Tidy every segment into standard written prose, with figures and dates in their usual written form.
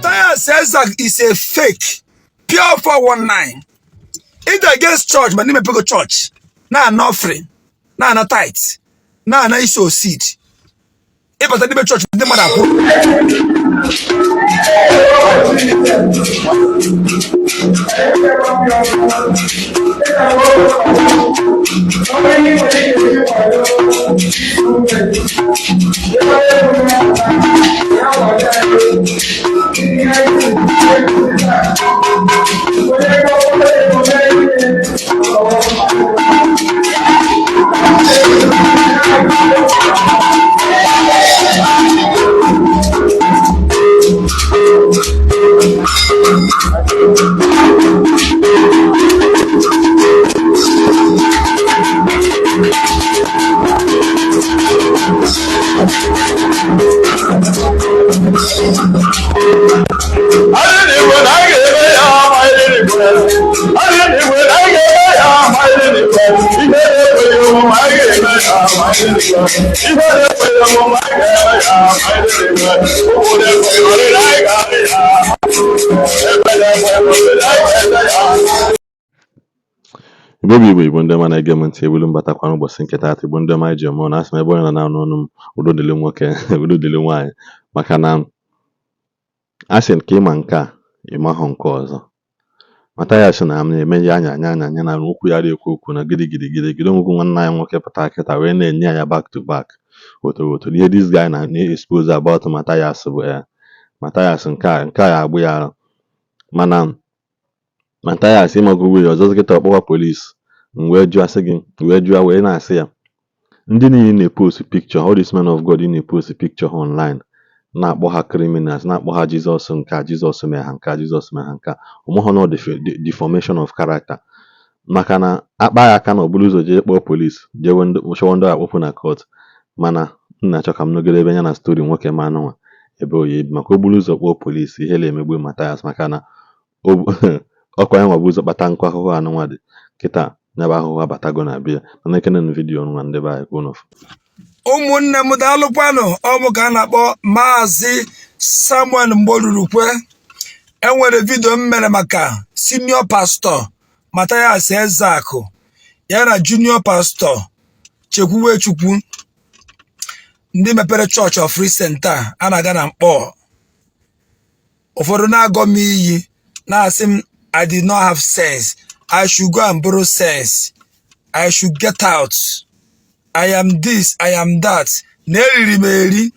Matthias Ezeaku is a fake, pure 419. Ịdị against church, mana i mepego church na-ana offering, na-ana tithe, na-ana isow seed. Ị bata n'ime chọọchị, ndị mmadụ akwụ. Igbo bụ Igbo, Igbo ndị ọma na-ege m ntị, ebulu mbatakwa n'ụbọchị nke taata. Igbo ndị ọma ji eme ọnụ, asị m ebe onye nọ na-anụ ọnụ m, udo dịrị nwoke, udo dịrị nwaanyị, maka na a sị ka ịma nke a ịmahụ nke ọzọ. Mathias na m na-eme ya anya anya anya anya na okwu ya ekwu okwu na gidi gidi gidi gidi. Onwekwu nwanne anyị nwoke pụta kịta wee na-enye ya back to back woto woto. Ihe this guy na na-expose about Mathias bụ ya Mathias nke a ya agbụ ya ara. Mana Mathias ịmago ya ọzọ kịta ọkpọwa police. M wee jụọ sị gị, wee jụọ wee na-asị ya, ndị niile na-epost picture all these men of God, na-epost picture ha online, na-akpọ ha criminals, na-akpọ ha Jizọs nke a, Jizọs mee ha nke a, Jizọs mee ha nke a, ọmụhụ na deformation of character, maka na akpa ya aka na oburu ụzọ jee kpọọ police, jewe chọwa ndị akpọpụ na court. Mana m na-achọ ka m nọgide ebe ya na story nwoke ma anụnwa ebe oyi ebi, maka o buru ụzọ kpọọ police, ihe na-emegbu Mathias, maka na ọkwa ya nwa bụ ụzọ kpata nkụ ahụhụ anụnwa dị kịta. Ya bụ ahụhụ abatago na bịa mana ekene na video nwa ndị be anyị ka unu fụ. Ụmụnne m, daalụkwanụ. Ọ bụ ka a na-akpọ Maazị Samuel Mgborurukwe. Enwere video m mere maka senior pastor Mathias Ezeaku ya na junior pastor Chekwube Chukwu, ndị mepere church of recent a a na-aga na Nkpor. Ụfọdụ na-agọ m iyi, na-asị m I did not have sense, I should go and borrow sense, I should get out, I am this, I am that, na eriri m eri.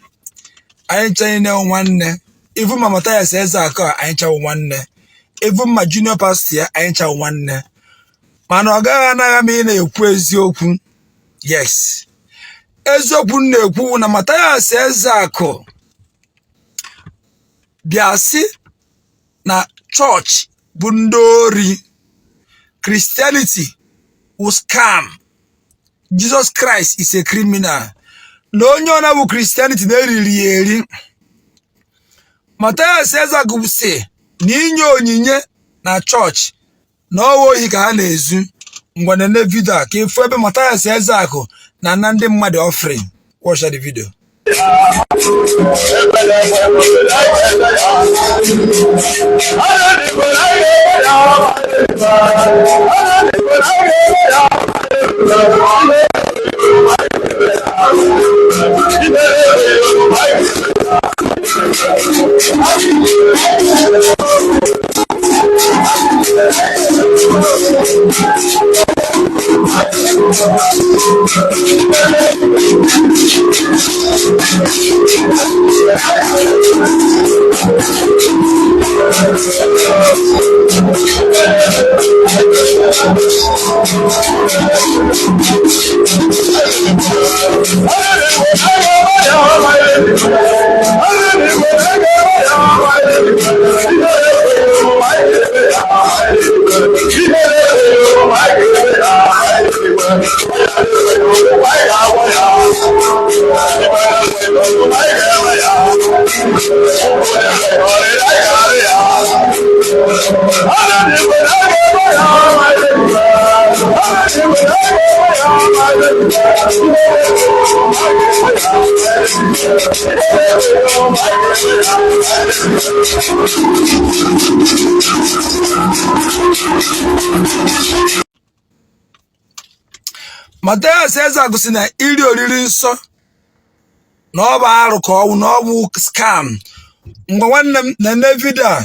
Anyị ncha niile nwanne. Even ma Mathias Ezeaku a, anyị ncha nwanne. Even ma junior pastor ya, anyị ncha nwanne. Mana ọ gaghị anaghị m ị na-ekwu eziokwu. Yes, eziokwu m na-ekwu na Mathias Ezeaku bịa sị na chọọchị bụ ndị ori, Christianity wụ scam, Jesus Christ is a criminal, na onye ọ na-bụ Christianity na-eriri ya eri. Mathias Ezeaku sị na inye onyinye na chọọchị na ọwa ohi ka ha na-ezu. Ngwa, nene video a ka ịfụ ebe Mathias Ezeaku na-ana ndị mmadụ offering. Watch the video. Mathias Ezeaku sị na iri oriri nsọ na ọ bụ arụ ka ọ wụ na ọ bụ scam. Ngwa nwanne m, nene vidio a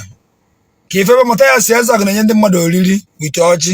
ka ị fụ ebe Mathias Ezeaku na-enye ndị mmadụ oriri with ọjị.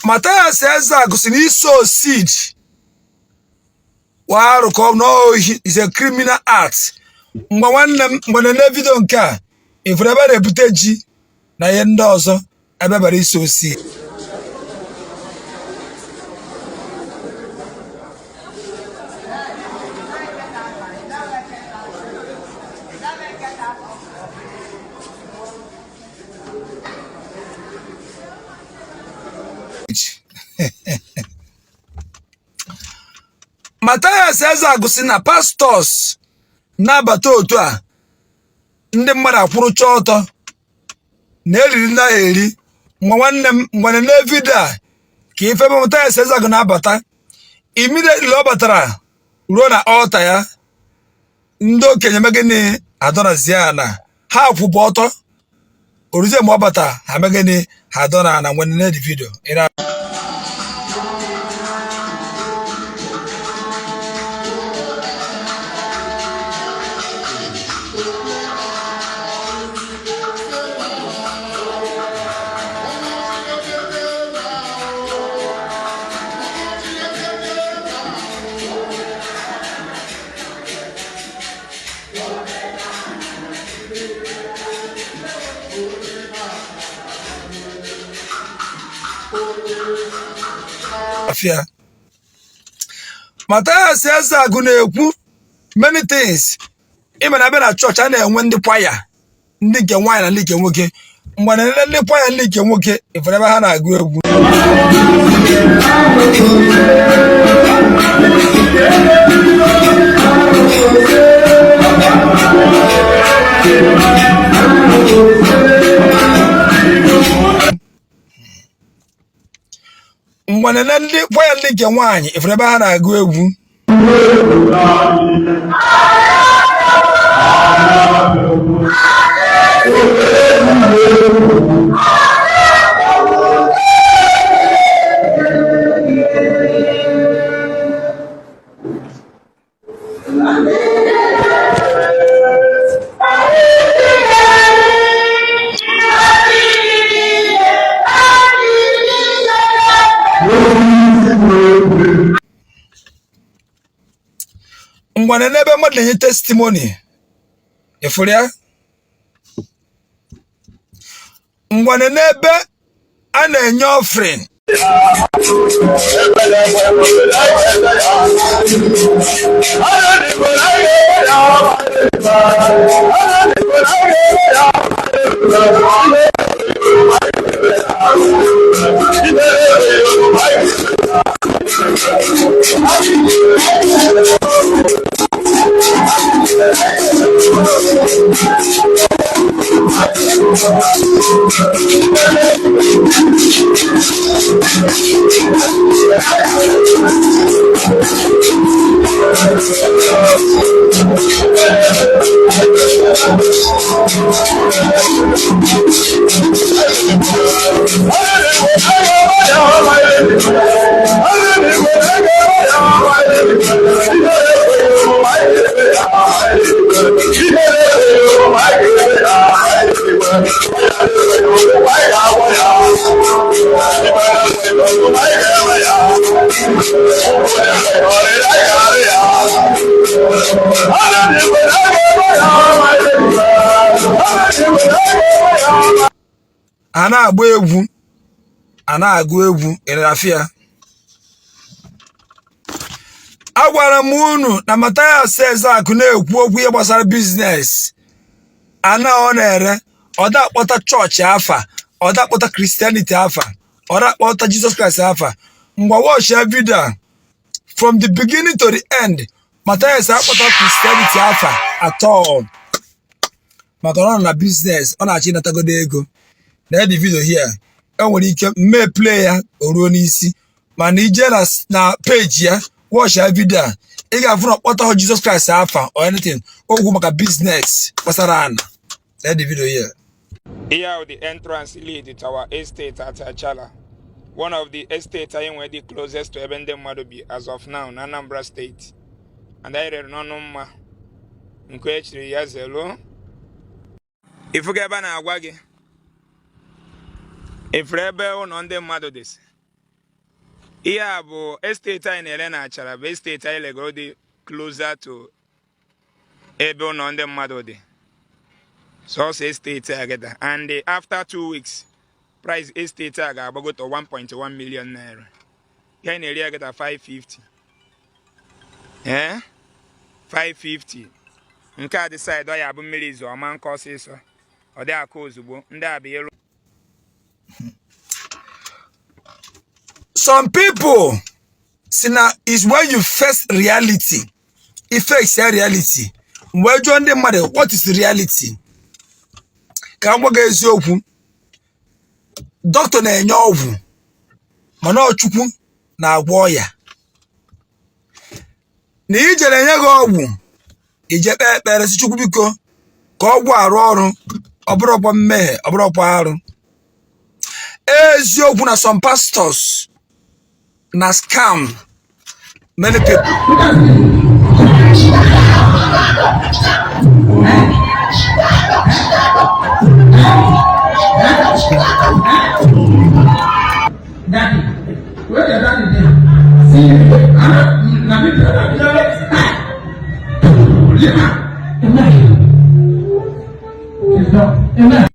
Mathias Ezeaku sị na isow seed wụ arụ ka ọ na ohi is a criminal act. Ngwa nwanne m, ngwa nene vidio nke a ị fụrụ ebe a na-ebute ji na ihe ndị ọzọ ebe bara isow seed. Mathias Ezeaku sị na pastors na-abata otu a ndị mmadụ akwụrụcha ọtọ na eriri ndị ahụ eri. Ngwa nwanne m, ngwa nene vidio a ka ị fụ ebe Mathias Ezeaku na-abata. Immediately ọ batara ruo na altar ya, ndị okenye mee gịnị? Adọrazie ana. Ha kwụbụ ọtọ, o ruzie mgbe ọ bata, ha mee gịnị? Ha adọra ana. Ngwa nene the video. Afịa Mathias Ezeaku na-ekwu many things. Ị ma na abịa na chọọchị, a na-enwe ndị kwaya, ndị nke nwaanyị na ndị nke nwoke. Ngwa nene ndị kwaya ndị nke nwoke, ị fụrụ ebe ha na-agụ egwu. Ngwa nene ndị kwaya ndị nke nwaanyị, ị fụrụ ebe ha na-agụ egwu. Ngwa nene ebe mmadụ na-enye testimony, ị fụrụ ya. Ngwa nene ebe a na-enye offering. A na-agba egwu, a na-agụ egwu, ị na-afụ ya. Agwara m unu na Mathias Ezeaku na-ekwu okwu ihe gbasara business ana ọ na-ere. Ọ da akpọta chọọchị afa, ọ da akpọta Christianity afa, ọ da akpọta Jizọs Kraịst afa. Ngwa, watch ya video a from the beginning to the end. Mathias akpọta Christianity afa at all, maka na ọ nọ na business, ọ na-achọ ịnatagodo ego na the video here. Enwere ike mmee play ya o ruo n'isi, mana ije na page ya, watch ya video a, ị ga-afụ na ọ kpọtaghị Jizọs Kraịst afa or anything. Okwu maka business gbasara ana na the video here. Here the entrance lead to our estate at Achala, one of the estate anyị nwere dị closest to ebe ndị mmadụ bi as of now na Anambra State, and anyị rere n'ọnụ mma nke echiri ya zelu. Ifuga ebe a na-agwa gị ifuru ebe ụlọ ndị mmadụ dịsị. Ihe a bụ estate anyị na-ere na Achara, bụ estate anyị legoro dị closer to ebe ụlọ ndị mmadụ dị. Sọsọ estate a gịta, and after 2 weeks, price estate a ga-agbago to 1.1 million naira. Ihe anyị na-eri ya gịta, 550, ee, 550. Nke a dị side ọ ya bụ mmiri izu ọma nke ọsịsọ, ọ dị aka ozugbo. Ndị a bụ ịrụ. Some people si na is when you face reality, i face ya reality. Mgbe jụọ ndị mmadụ, "What is reality?" Ka m gwa gị eziokwu, dọkịta na-enye ọgwụ, mana ọ Chukwu na-agwọ ọya. Na ijere enye gị ọgwụ, ije kpee ekpere si Chukwu biko ka ọgwụ arụ ọrụ, ọ bụrụkwa mmehie, ọ bụrụkwa arụ. Eziokwu na some pastors na scam many people. Daddy, where your daddy dey? See you. Ah, na me tell daddy. Leave am. Amen. It's done. Amen.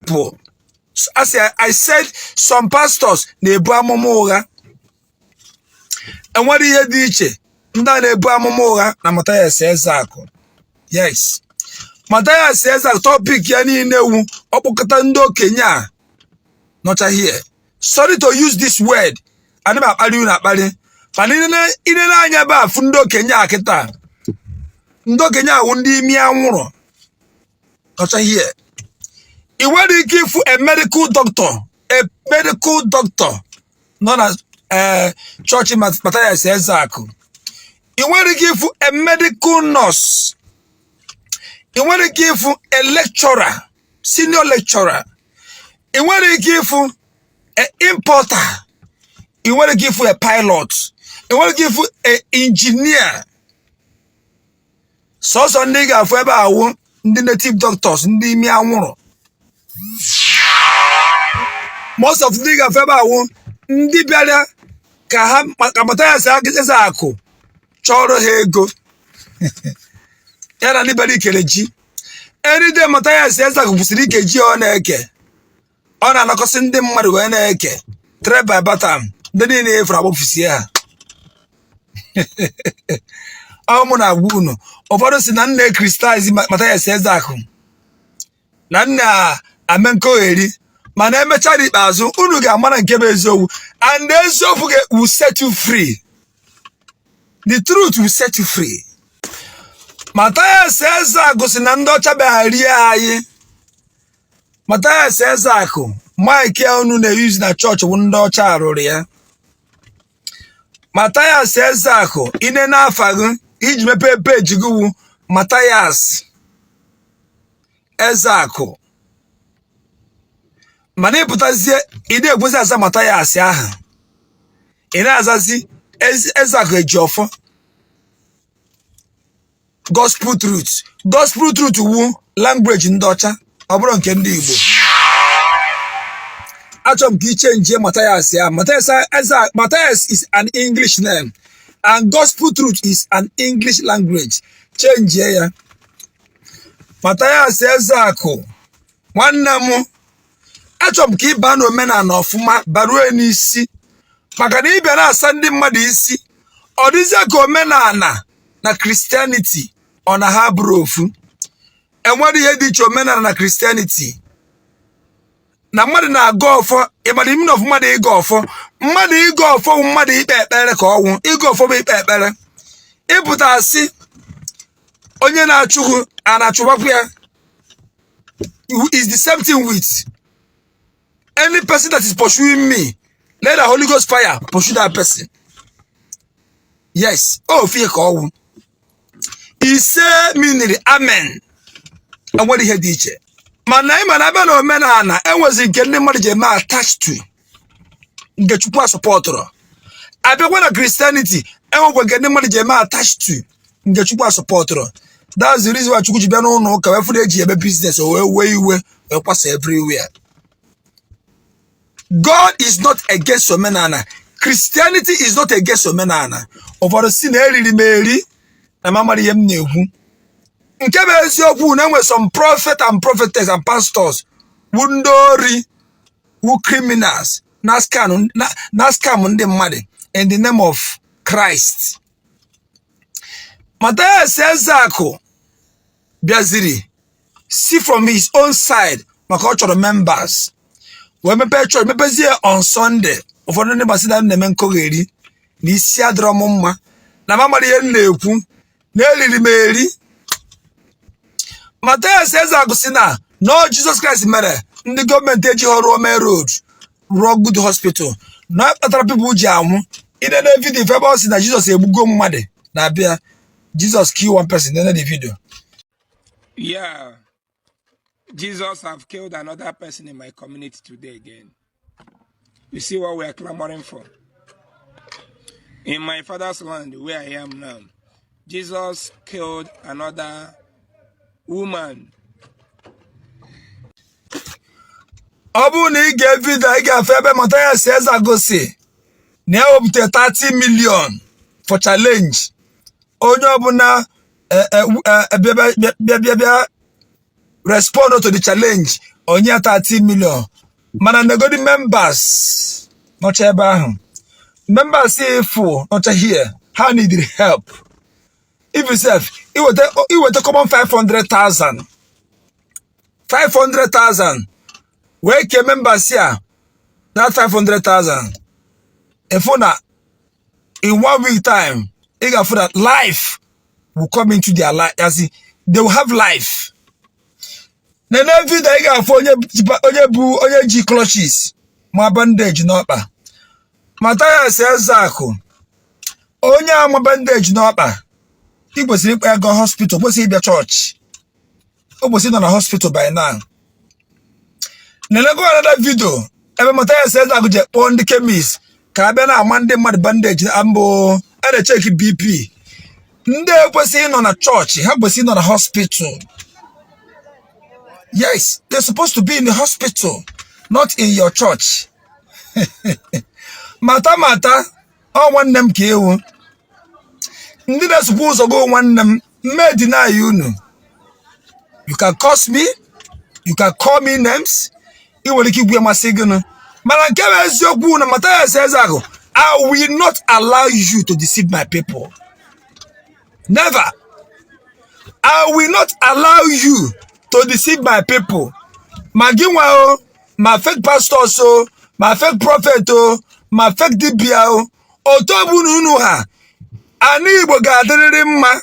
People, as I said, some pastors na-ebu amụma ụgha. Enwere ihe dị iche ndị a na-ebu amụma ụgha na Mathias Ezeaku. Yes, Mathias Ezeaku, topic ya niile wu ọkpọkọta ndị okenye a nọcha here. Sorry to use this word, ana m akparị unu akparị, mana inene anya ebe a fụ ndị okenye a kịta. Ndị okenye awụ ndị imi anwụrụ nọcha here. Ị nwere ike ịfụ a medical doctor nọ na chọọchị Mathias Ezeaku. Ị nwere ike ịfụ a medical nurse. Ị nwere ike ịfụ a lecturer, senior lecturer. Ị nwere ike ịfụ a importer. Ị nwere ike ịfụ a pilot. Ị nwere ike ịfụ a engineer. Sọsọ ndị ị ga-afụ ebe awụ ndị native doctors, ndị imi anwụrụ. Most of ndị ị ga-afụ ebe awụ ndị bịara ka ha ka Mathias Ezeaku chọrọ ha ego ya na ndị bịara ikere ji. Any day Mathias Ezeaku kwụsịrị ike ji ọ na-eke, ọ na-anakọsị ndị mmadụ wee na-eke trade by barter. Ndị niile efuru agbapụsie ha. Ọ mụ na-agwa unu, ụfọdụ si na nna criticize Mathias Ezeaku, na nna ame nkogheri, mana emechaa n'ikpeazụ unu ga-amara nke bụ eziokwu, and eziokwu will set you free. The truth will set you free. Mathias Ezeaku si na ndị ọcha bịara rie anyị. Mathias Ezeaku, mic unu na-eyuzu na chọọchị bụ ndị ọcha rụrụ ya. Mathias Ezeaku, ine n'afa gị iji mepee peji gị wu Mathias Ezeaku, mana ịpụtazie ị na-ekwezi aza Mathias ahụ, ị na-azazi Ezeaku Ejiofor Gospel Truth. Gospel Truth wu language ndị ọcha, ọ bụrụ nke ndị Igbo. Achọrọ m ka i change Matthias ya. Matthias Eze, Matthias is an English name and Gospel Truth is an English language. Change ya. Matthias Ezeakụ, nwanne m, achọrọ m ka ị baa n'omenala ọfụma, baruo n'isi, maka na ịbịa na-asa ndị mmadụ isi, ọ dịzie ka omenala na Christianity ọ na ha bụrụ ofu. Enwere ihe dị iche omenala na Christianity na mmadụ na-agọ ọfọ. Ịmara ime of mmadụ ịgọ ọfọ? Mmadụ ịgọ ọfọ bụ mmadụ ikpe ekpere ka ọnwụ. Ịgọ ọfọ bụ ikpe ekpere. Ịpụta asị onye na-achụghụ a na-achụbakwa ya is the same thing with any person that is pursuing me, let the Holy Ghost fire pursue that person. Yes, ofu ihe ka ọnwụ ise miniri. Amen. Enwere ihe dị iche, mana ị ma na abịa na omenala, enwezi nke ndị mmadụ ji eme attach to, nke Chukwu asupportụrụ. Abịakwa na Christianity, enwekwa nke ndị mmadụ ji eme attach to, nke Chukwu asupportụrụ. That's the reason why Chukwu ji bịa n'ụlọ ụka wee fụ na eji eme business, o wee wee iwe, wee kwasa everywhere. God is not against omenala. Christianity is not against omenala. Ụfọdụ si na eriri m eri na m amara ihe m na-ekwu. Nke bụ eziokwu na enwe some prophet and prophetess and pastors wu ndị ori, wu criminals na scam, na scam ndị mmadụ in the name of Christ. Matthias Ezeakụ bịaziri si from his own side, maka ọ chọrọ members, wee mepee chọọchị, mepezie on Sunday. Ụfọdụ ndị gbasị na m na-eme nkọgheri, na isi adịrọ m mma, na m amara ihe m na-ekwu, na eriri m eri. Matthias Ezeakụ si na no Jesus Christ mere ndị gọọmenti ejighị rụọ main road, rụọ good hospital, na kpatara people ji anwụ. Inene video ebe ọ sị na Jesus egbugo mmadụ na-abịa, Jesus kill one person. Nene the video. Yeah, Jesus have killed another person in my community today again. You see what we are clamoring for? In my father's land, where I am now, Jesus killed another woman. Ọ bụrụ na ị ga video, ị ga-afụ ebe Matthias Ezeaku si na ya wepụta 30 million for challenge. Onye ọbụla bịa bịa bịa bịa respond to the challenge, onye 30 million. Mana negodi members nọcha ebe ahụ, members efu nọcha here, ha need help. If yourself iweta common 500,000, 500,000 wee kee members a that 500,000, efu na in one week time, ị ga-afụ that life will come into their life, as in, they will have life. Nene video, ị ga-afụ onye bụ onye ji crutches ma bandage n'ọkpa. Matthias Ezeakụ, onye ama bandage n'ọkpa, ị kwesịrị ịkpa ya gaa hospital, kwesịrị ịbịa chọọchị. O kwesịrị ịnọ na hospital by now. Nenego another video ebe Matthias Ezeakụ ji kpọọ ndị chemist ka a bịa na-ama ndị mmadụ bandage na mbụ a na-echeck BP. Ndị ekwesịghị ịnọ na chọọchị, ha kwesịrị ịnọ na hospital. Yes, they're supposed to be in the hospital, not in your church. Mata mata ọ nwanne m ka ewu ndị na-esokwa ụzọ go. Nwanne m, mme deny unu. You can curse me, you can call me names, ị nwere ike igwe masị gịnụ, mana nke bụ eziokwu na Matthias Ezeaku, I will not allow you to deceive my people. Never. I will not allow you to deceive my people. Ma gị nwa o, ma fake pastors o, ma fake prophet o, ma fake dibia o, otu ọbụla unu ha, ana Igbo ga-adịrịrị mma.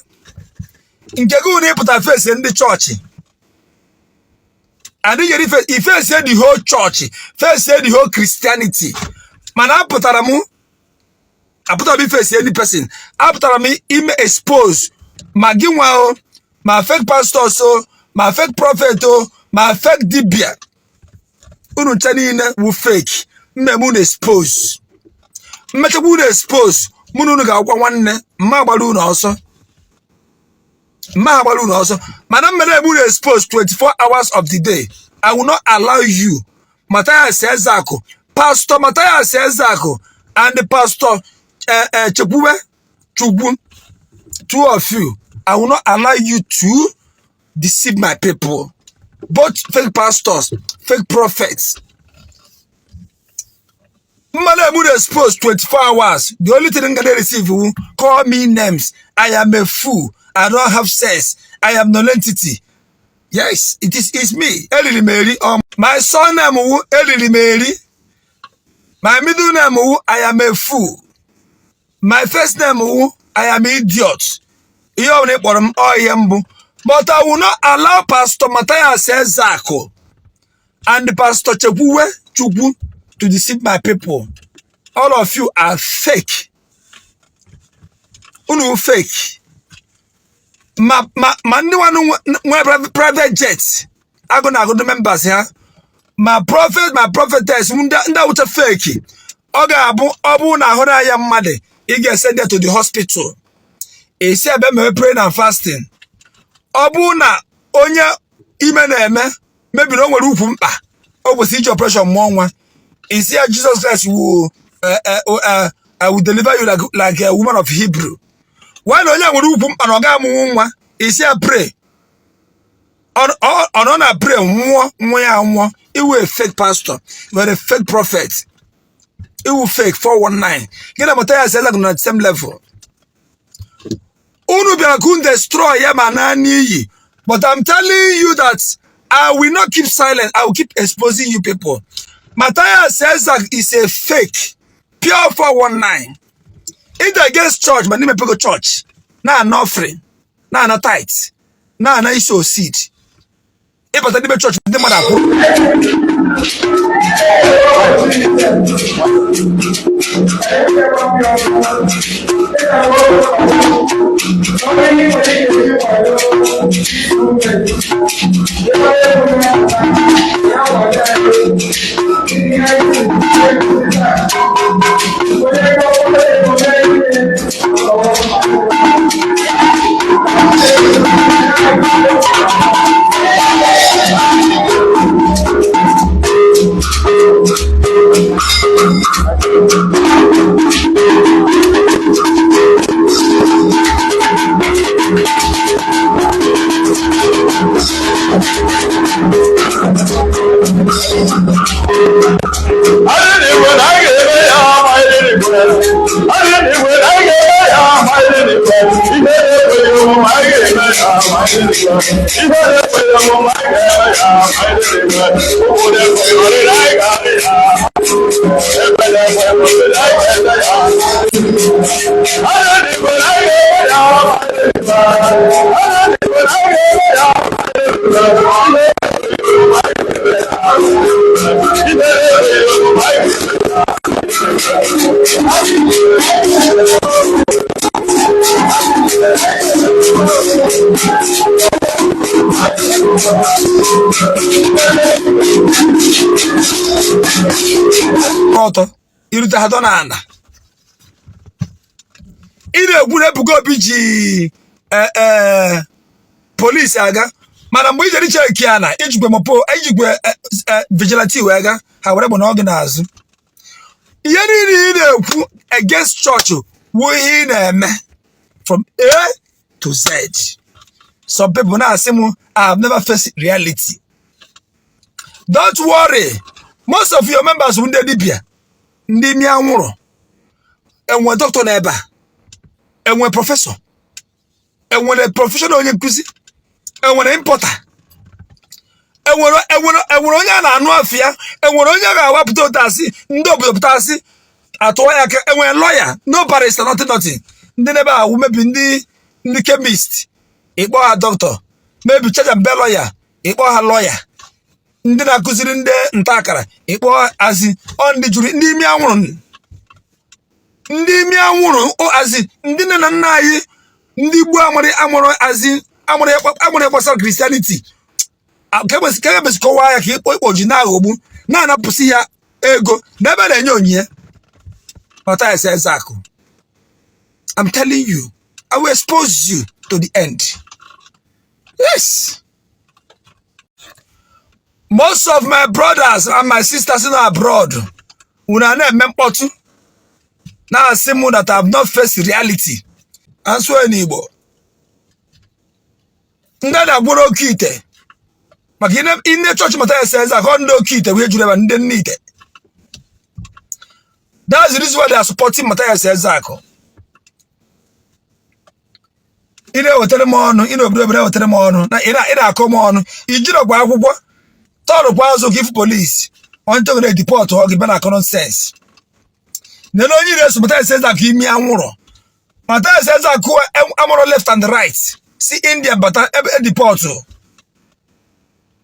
Nke gị unu ịpụta face ndị chọọchị adịghị iface the whole church, face the whole Christianity. Mana apụtara m, apụtara m iface any person. Apụtara m ime expose ma gị nwa o, ma fake pastors o, ma fake prophet o, ma fake dibia. Unu ncha niile wu fake. Mmemme unu expose, mmechakwa unu expose, mụ na unu ga-agwa nwanne mma agbara unu ọsọ, mma agbara unu ọsọ. Mana mmere eme unu expose 24 hours of the day. I will not allow you, Matthias Ezeaku. Pastor Mathias Ezeaku and Pastor Chekwube Chukwu, two of you, I will not allow you to deceive my people. Both fake pastors, fake prophets. Mmadụ emu expose 24 hours. The only thing I'm gonna receive will call me names. I am a fool. I don't have sense. I am nonentity. Yes, it is, it's me. Eriri m eri. My surname wu Eriri m eri. My middle name wu I am a fool. My first name wu I am idiot. Ihe ọ bụla ị kpọrọ m, ọ ihe mbụ. But I will not allow Pastor Mathias Ezeaku and Pastor Chekwube Chukwu to deceive my people. All of you are fake. Unu fake. Ma ma ma ndị nwanụ nwe private jet agụ na agụdụ members ha, ma prophet, ma prophetess, ndị ndị awụcha fake. Ọ ga-abụ ọ bụrụ na ahụ na-aya mmadụ, ị ga-esend ya to the hospital, esi ebe mewe praying and fasting. Ọ bụrụ na onye ime na-eme mebiri, o nwere ukwu mkpa, o kwesịrị iji operation mụọ nwa, isi ya Jesus Christ will I will deliver you like a woman of Hebrew. Why na onye nwere ukwu mkpa na ọ ga-amụnwu nwa, isi ya pray, ọ nọ na pray nwụọ, nwa ya nwụọ. Iwu a fake pastor, you are a fake prophet, iwu fake 419. Gị na Mathias Ezeaku na the same level. Unu bịara ka unu destroy ya ma na n'iyi, but I'm telling you that I will not keep silent. I will keep exposing you people. Matthias Ezeaku is a fake, pure 419, either against church, ma n'ime pego church na-ana offering, na-ana tithe, na-ana iso seed. Ịbata n'ime chọọchị, ndị mmadụ akwụ. Ọtọ irute ha dọ n'ala. Ị na-ekwu na Ebuka Obi ji ee polisi aga, mana mgbe ijere check ya na ijikwe mopo, ijikwe vigilante wee ga, ha were bụ na ọ gị n'azụ. Ihe niile ị na-ekwu against church wụ ihe ị na-eme from A to Z. Some people na-asị m I have never faced reality. Don't worry, most of your members bụ ndị dibịa, ndị imi anwụrụ. Enwe dọkịta n'ebe a, enwe professor, enwere professional onye nkụzi, enwere importer, enwere onye a na-anụ afịa, enwere onye ga-awapụta ụta asị ndị obodo pụta asị atụwa ya aka, enwere lawyer, no barrister, nothing, nothing. Ndị n'ebe a mebi ndị chemist, ịkpọ ha dọkịta, mebi charge and bail lawyer, ịkpọ ha lawyer, ndị na-akụziri ndị nta akara, ịkpọ azị ọ ndị juru ndị imi anwụrụ, ndị imi anwụrụ azị ndị nne na nna anyị, ndị gboo amụrụ amụrụ azị amụrụ amụrụ gbasara Christianity ka emesi kọwaa ya ka ịkpọ ịkpọ ji na-aghọgbu, na-anapụsị ya ego n'ebe a na-enye onyinye. Mathias Ezeaku, I'm telling you, I will expose you to the end. Yes, most of my brothers and my sisters in abroad Unu a na-eme mkpọtụ na-asị m that I have not faced reality. Asụọ n'Igbo, ndị a na-agwụrụ oke ite maka ine chọọchị Mathias Ezeaku, ndị oke ite wee juru ebe, ndị nne ite. That's the reason why they are supporting Mathias Ezeaku. Ị na-ewetara m ọnụ, ị na-obodo obodo ewetara m ọnụ na ị na-akọ m ọnụ. Ijirọkwa akwụkwọ tọrụkwa azụ ka ifu polisi onye chọgoro e-deport ọ gị bịa na nonsense. Nene onye na-eso Mathias Ezeaku imi anwụrọ. Mathias Ezeaku amụrụ left and right si India bata ebe e-deport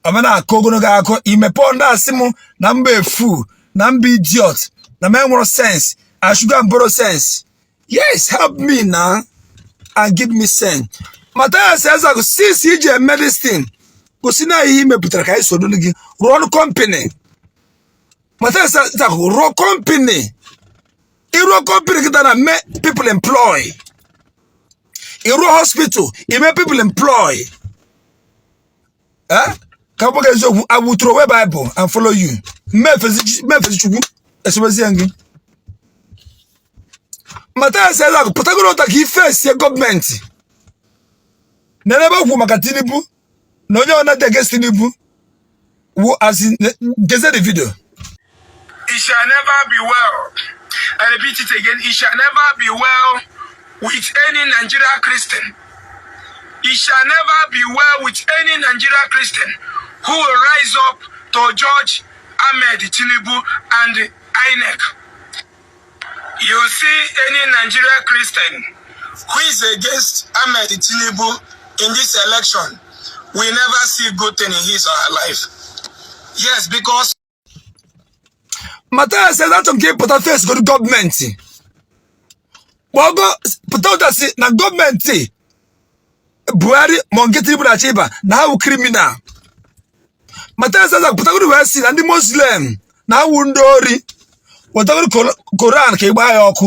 ọbịa akọ ogologo akọ. Imepe ndị asị m na mba efu na mba idiot na m enwero sense. I should go and borrow sense. Yes, help me now and give me sense. Mathias Ezeaku, since iji eme this thing, kwụsị na ihe imepụtara ka anyị soro gị rụọ ọrụ company. Mathias Ezeaku, rụọ company. Ịrụọ company kịta na mee people employ. Ịrụọ hospital, ime people employ. Eh, ka ọ bụghị eziokwu? I will throw away Bible and follow you. Mmefezi Chukwu esobezie gị. Mathias Ezeaku, pụtagoro ụta ka ife esie gọọmenti na ebe okwu maka Tinubu na onye ọ na-dị against Tinubu wu as geze the video. It shall never be well. I repeat it again. It shall never be well with any Nigeria Christian. It shall never be well with any Nigeria Christian who will rise up to judge Ahmed Tinubu and INEC. You see any Nigeria Christian who is against Ahmed Tinubu in this election will never see good thing in his or her life. Yes, because Mathias Ezeaku, nke pụta face godu gọọmenti, kpọgo pụta ụta si na gọọmenti Buhari ma nke Tinubu na-achọ ịba na ha wụ criminal. Mathias Ezeaku, pụtagoro wee si na ndị Muslim na ha wụ ndị ori. Wetagoro Koran ka ị gbaa ya ọkụ.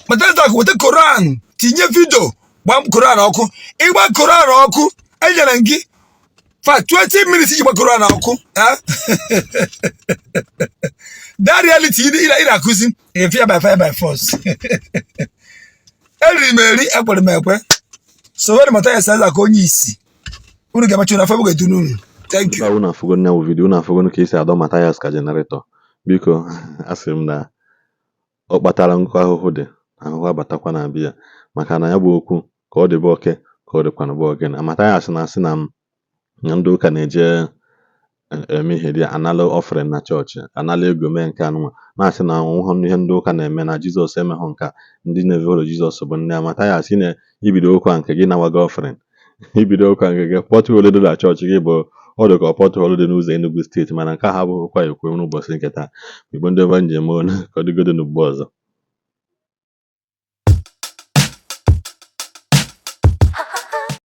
Mathias Ezeaku, weta Koran, tinye video, gbaa Koran ọkụ. Ịgba Koran ọkụ, enyere m gị fa 20 minutes iji gba Koran ọkụ. Eh? That reality ị na-akụzi efia by fire by force. Eriri m eri, ekwere m ekwe. So were Mathias Ezeaku onye isi unu ga-amachi unu afọ ga-edu n'unu. Thank you. Ebe a unu afụgo nya bụ video, unu afụgo ka esi adọ Mathias ka generator. Biko, asị m na ọ kpatara nkụ ahụhụ dị ahụhụ abatakwa na biya, maka na ya bụ okwu ka ọ dị bụ oke ka ọ dịkwanụ bụ ogene. Mathias na-asị na m na ndị ụka na-eje eme ihe dị analụ offering na chọọchị, analụ ego mee nke anụnwa, na-asị na ọnwụghọ ihe ndị ụka na-eme, na Jizọs emeghọ nke a, ndị na-evolo Jizọs bụ nne ya. Mathias, ị na-ibido okwu a nke gị nawago offering, ibido ụka nke gị. Pothole dị na chọọchị gị bụ ọ dị ka pothole dị n'ụzọ Enugu steeti, mana nke a abụghịkwa ekwe n'ụbọchị nke taa. Igbo ndị ọma, njem ọnụ ka ọ dịgodo n'ugbo ọzọ.